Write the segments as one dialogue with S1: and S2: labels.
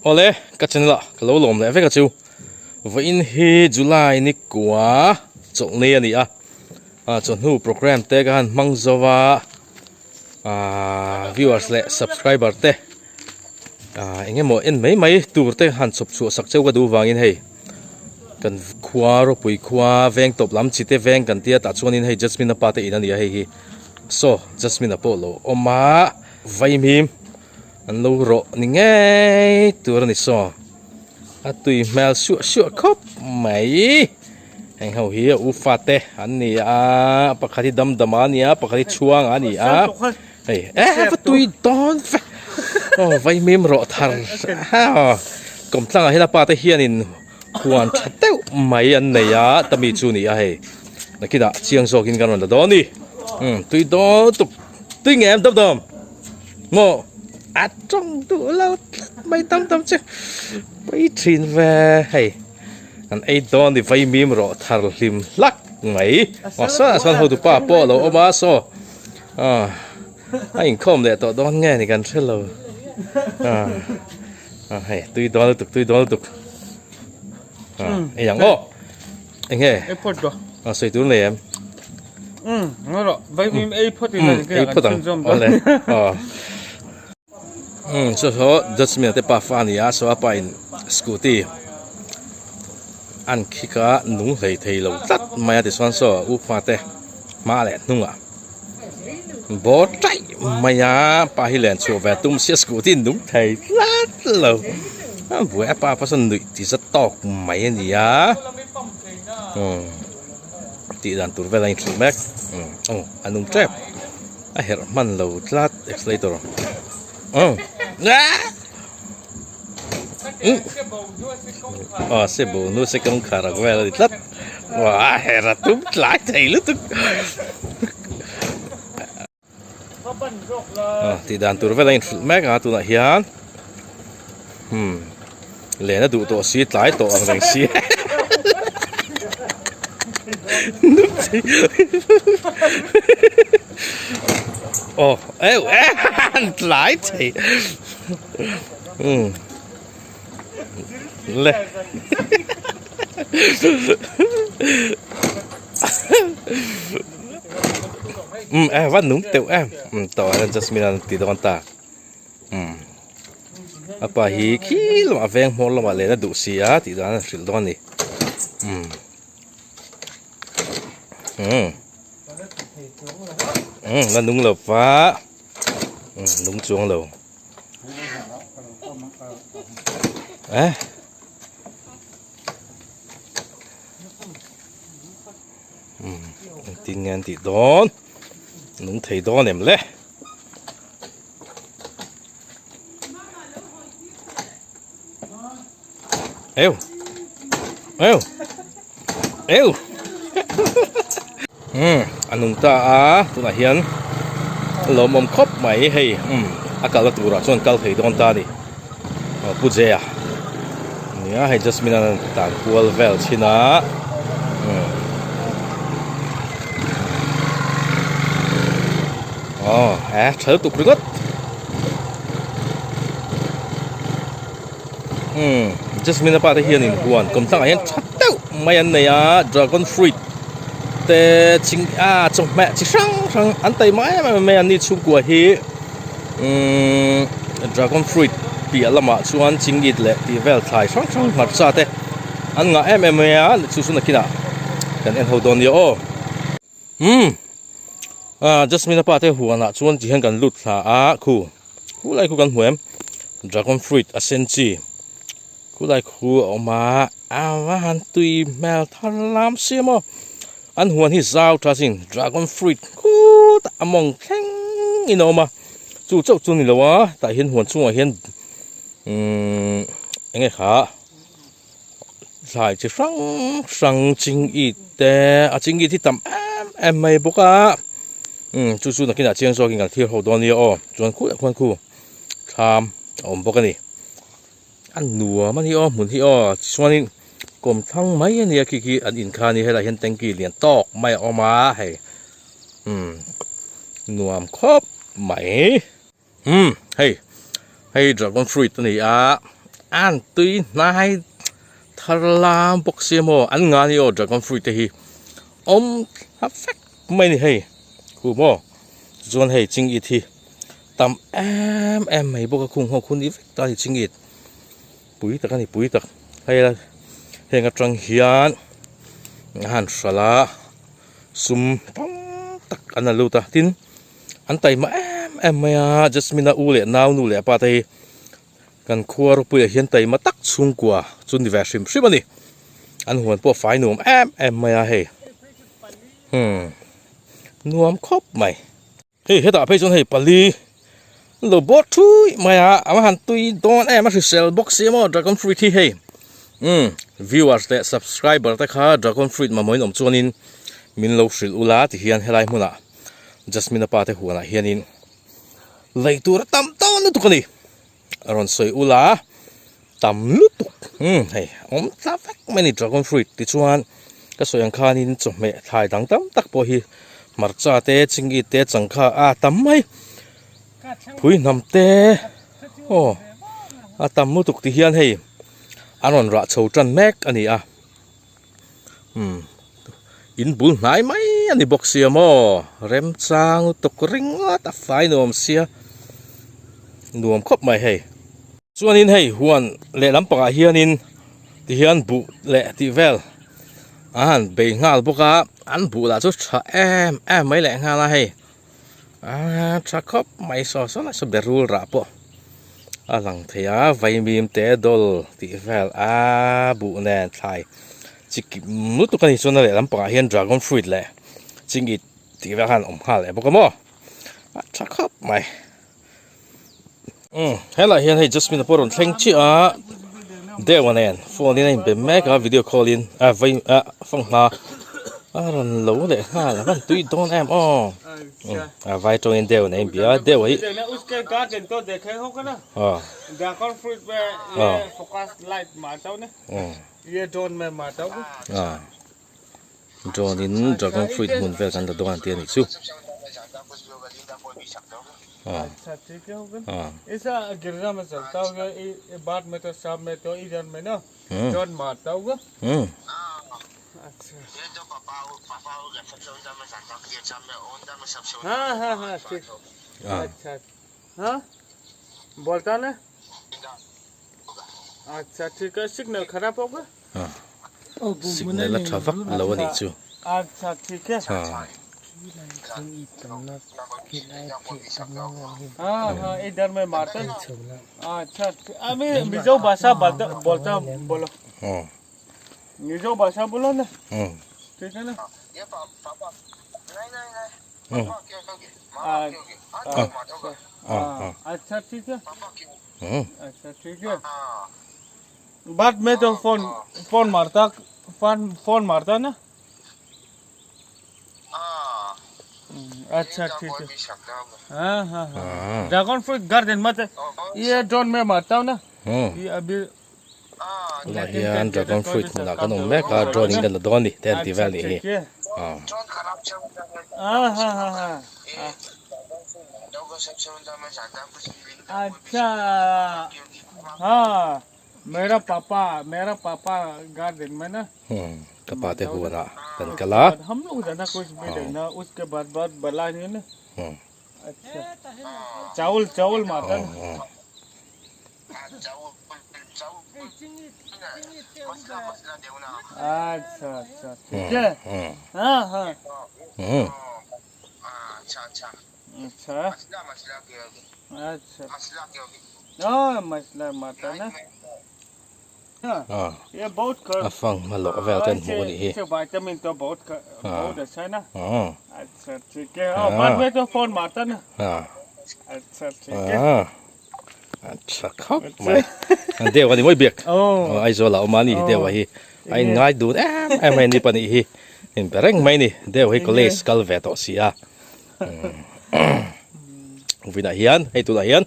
S1: Awle, ka channel ah ka lo lawm leh vek a chu. Vawiin hi July ni kua chawlhni a ni a, chawhnu programme te ka han hmang zo a, viewers leh subscriber te eng emaw en mai mai tur te han chhawp chhuah sak cheu ka duh vangin hei kan khua ropui khua veng tawp lam chi te veng kan tia tah chuanin hei Jasmine-a pa te in a ni a hei hi saw Jasmine-a pawh lo awm a vaimim. An lo rawh ni ngei tur a ni saw. A tui hmel suah suah khawp mai. Heng ho hi a u fate an ni a, pakhat hi dam dam a ni a, pakhat hi chhuang a ni a. Hei e va tui dawn ve. Aw vaimim rawh thar kawmtlangah hian a pa te hianin huan tha deuh mai an nei a, tami chu ni a hei. Nakinah chiang zawkin kan rawn la dawn a ni. Tui dawn tuk tui ngem dam dam. Maw a tawng duh lo tlat mai tam tam chu pui thin ve hei an ei dawn ni vaimim rawh thar hlim hlak mai aw saw ah sawn hotu pa pawh a lo awm a saw ah a inkhawm leh tawh dawn nge ni kan hre lo ah ah hei tui dawn lutuk tui dawn lutuk ah ei ang aw eng nge a sawi tur nei em.
S2: Um ngaw rawh vaimim ei phawt in
S1: ei phawt ang awle aw um saw saw Jasmine te pafa a ni a saw a pa in scooty an khik a nung hlei thei lo tlat mai a tichuan saw u fate hma leh hnungah bawr taih mai a pa hi len chhuah ve tum sia scooty nung thei tlat lo a buai a pa pawh sawn nuih ti za tawk mai a ni a um. Tih dan tur vel a inhrilh mek aw a nung tep a herh hman lo tlat accelerator aw aw se bo nu se kawngkhar ang vel a ni tlat a herh a tum tlai thei lutuk tih dan tur vel a inhrilh mek a tunah hian hmm len a duh tawh si tlai tawh ang reng si aw eu an tlai thei hmm le Um eh va nung teuh em um tawh ah hian Jasmine an ti dawn ta um a pa hi khi lamah veng hmawr lamah len a duh si a tih dan a hrilh dawn a ni um um um la nung lo va um nung chuang lo eh. Engtin nge an tih dawn nung thei dawn em le eu eu eu um a nung ta a tunah hian a lawmawm khawp mai hei um a kalna turah chuan kal thei dawn ta a ni aw pu Jaya nia hei Jasmine a tan kual vel thin a umm aw e tha lutuk ringawt umm Jasmine a pa te hian in huan kawmtlangah hian tha deuh mai an nei a dragon fruit te ching a chawhmeh chi hrang hrang an taima em em mai a ni chhungkua hi. Umm dragon fruit piah lamah chuan chingit leh tih vel thlai hrang hrang hmarcha te an ngah em em mai a chu chu nakinah kan en ho dawn nia aw umm ah jasmine a pa te huanah chuan ti hian kan lut thla a khu khu lai khu kan hmu em dragon fruit a sen chi khu lai khu a awm a a va han tui hmel thar lam sia maw. An huan hi zau tha sin dragon fruit khutah a mawng thleng in a awm a, chu chauh chu ni lo a tah hian huan chhungah hian umm eng nge kha thlai chi hrang hrang chingit te a chingit hi tam em em mai bawk a umm chu chu nakinah chiang zawkin kan thlir ho dawn nia aw chuan khulah khuan khu thlam a awm bawk a ni. A nuam a ni aw hmun hi aw chuanin kawmthlang mai a nia khi khi an in kha a ni helaiah hian tanky lian tawk mai a awm a hei umm nuam khawp mai umm hei hei dragon fruit a ni a. An tui hnai thar lam bawk sia maw an nga ni aw dragon fruit te hi awm thla vek mai a ni hei khu maw tichuan hei ching it hi tam em em mai bawk a khung ho khu ni vek ta a ni ching it pui tak a ni pui tak hei a heng atang hian a han hralh a sum tam tak an la lut a tin an taima em em mai a jasmine a u leh nau nu leh pa te hi. Kan khua ropuiah hian taima tak chhungkua chu ni ve hrim hrim a ni. An huan pawh fai nuam em em mai a hei. Hmm. Nuam khawp mai. Hei hetah phei chuan hei pali an lo bawr thui mai a, a va han tui dawn em a hrisel bawk si maw dragon fruit hi hei. Hmm. Viewers leh subscriber te kha dragon fruit mamawh in awm chuanin min lo hrilh ula tihian helai hmunah Jasmine-a pa te huanah hianin Lei tur a tam dawn lutuk a ni. A rawn sawi ula a, tam lutuk. Umm hei awm tla vek mai a ni dragon fruit tichuan ka sawi ang khanin chawhmeh thlai dang tam tak pawh hi hmarcha te chingit te changkha a tam mai. Phui hnam te aw a tam lutuk ti hian hei a rawn rah chho tan mek a ni a. Umm in bul hnai mai a ni bawk sia maw remchang lutuk ringawt a fai nuam sia nuam khawp mai hei chuanin hei huan leh lampangah hianin tihian buh leh tih vel a han bei nghal bawk a an buh lah chu tha em em mai leh nghal a hei aaa tha khawp mai saw saw lai saw berul rah pawh a lang thei a vaimim te dawl tih vel a buh nen thlai chi kim lutuk a ni chuan a lehlam pangah hian dragon fruit leh chingit tih vel khan a awm nghal leh bawk a maw a tha khawp mai umm helaiah hian hei jasmine pawh a rawn thleng chiah a deuh a nen phone in a inbe mek a video call in a vai ah fanghma a rawn lo leh nghal a van tui dawn em aw a vai tawngin deuh a nen a inbia a deuh hi aw aw drone in dragon fruit hmun vel kan la dawn an ti a nih chu aw aw umm signal a tha vak lo a nih chu
S2: बाद में तो phone phone मारता phone phone मारता ना अच्छा ठीक है हाँ हाँ हाँ dragon fruit garden मत ये ड्रोन में मारता हूँ ना ये अभी
S1: tunah hian dragon fruit hmunah kan awm mek a drone in kan la dawn a ni te an ti vel anih hi aw.
S2: अच्छा हाँ मेरा पापा मेरा पापा गार्डन में ना
S1: Hmm ka pa te huanah kan kal a.
S2: हम लोग ज्यादा कुछ भी नहीं उसके बाद बाद बला नहीं ना
S1: Hmm.
S2: अच्छा चावल चावल मारता
S1: Hmm hmm.
S2: अच्छा अच्छा ठीक है
S1: Hmm.
S2: हाँ हाँ
S1: Hmm.
S2: अच्छा अच्छा हाँ मसला मारता ना
S1: Ah.
S2: ये बहुत कर
S1: A fanghma lawh vel te an hmuh a nih hi.
S2: इससे विटामिन तो बहुत बहुत अच्छा है ना
S1: Ah.
S2: अच्छा ठीक है हाँ बाद में तो फोन मारता ना
S1: Ah.
S2: अच्छा ठीक है
S1: Ah. A tha khawp mai. An deuh a ni mawi biak.
S2: Oh.
S1: Aizawl ah awm a ni deuh a hi. A in ngai dun em em mai a ni pahnih hi. In be reng mai a ni. Deuh hi college kal ve tawh si a. Vawiinah hian hei tunah hian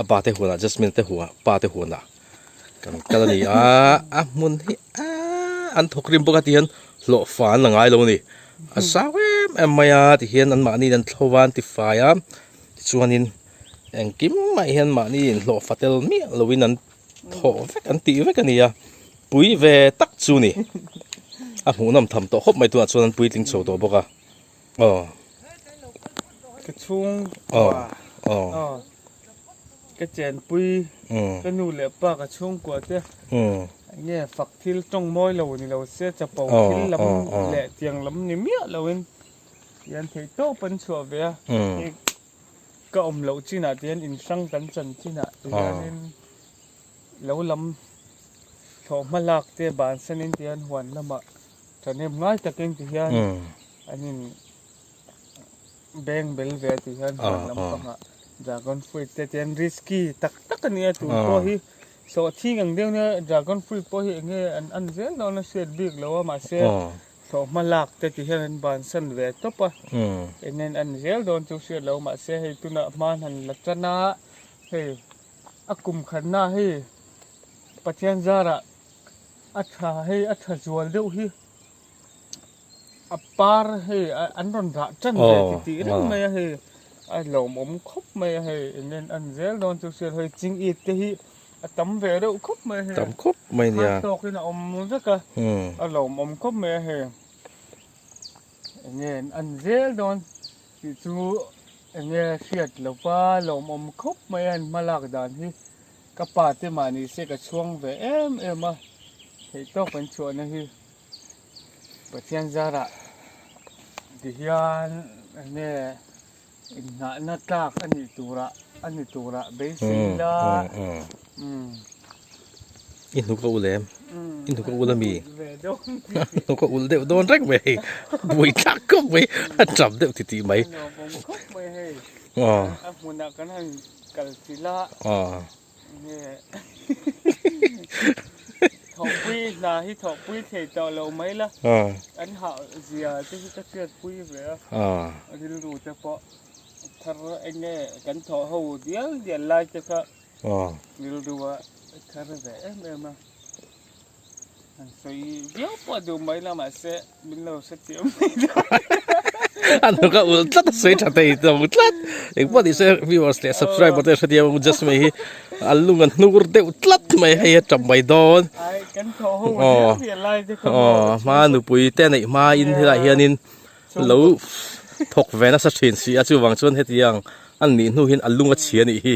S1: a pa te huanah Jasmine te huan pa te huanah kan kal a ni a. A hmun hi aaa an thawk rim bawk a ti hian hlawh fa an la ngai lo a ni. A zau em em mai a ti hian anmahni an thlo a an tifai a tichuanin engkim mah hian mahni inhlawhfa tel miah loin an. Thawh vek an tih vek a nia. Pui ve tak chu ni. A hmuhnawm tham tawh khawp mai tunah chuan an puitling chho tawh bawk a. Aw.
S2: Ka chhung kua. Aw. Aw. Ka chenpui. Ka nu leh pa ka chhungkua te. Nge fak thil tawng mawi lo ni lo se chapo thil lam leh tiang lam ni miah loin tian theih tawp an chhuah ve a. Ka awm loh chinah tihian in hrang kan chan chinah tihianin lo lam thlawh hma lak te bansanin tihian huan lamah thahnem ngai takin tihian an in beng bel ve a tihian huan lampangah dragon fruit te tihian risky tak tak a nia tun pawh hi sawhthing ang deuh nia dragon fruit pawh hi enge an an zel dawn a hriat bik lo a mahse Thlawh hma lak te ti hian an bansan ve tawp a, eng nge an zel dawn chu hriat lo mahse hei tunah hma han la tan a, hei a kum khatna hei Pathian zarah a tha hei a tha zual deuh hi a par hei an rawn rah tan ve ti tih reng mai a hei a lawmawm khawp mai a hei eng nge an zel dawn chu hriat lo hei chingit te hi. A tam ve deuh khawp mai a hei.
S1: Tam khawp mai nia.
S2: Khat tawkin a awm vek a. A lawmawm khawp mai a hei. Enge an zel dawn tih chu enge hriat lova lawmawm khawp mai a an hma lak dan hi. Ka pa te mahni se ka chhuang ve em em a. Theihtawk an chhuahna hi Pathian zarah tihian enge Inngahna tlak a nih turah a ni turah beisei ila.
S1: I hnuk a ul em? I hnuk a ul ami? Hnuk a ul deuh dawn reng mai hei. Buai thlak khawp mai. A tap deuh ti tih mai.
S2: A hmunah kan han kal chilh a. Thawhpui hna hi thawhpui thei tawh lo mai la, an hah zia te hi ka hriatpui ve a, rilru te pawh thar eng nge kan thawh ho dial dial lai te kha rilru a thar ve em em a, han sawi viau pawh duh mai la mahse min lo hrethiam mai dawn.
S1: A hnuk a ulh tlat a sawi tha thei lo tlat engpawh ni se viewers leh subscriber te hrethiam ang just mai hi a lung a hnur deuh tlat mai hei a tap mai dawn aw aw hma nupui te neih hma in helai hianin lo thawk ve nasa thin si a chuvang chuan hetiang an nih hnu hian a lung a chhia a nih hi.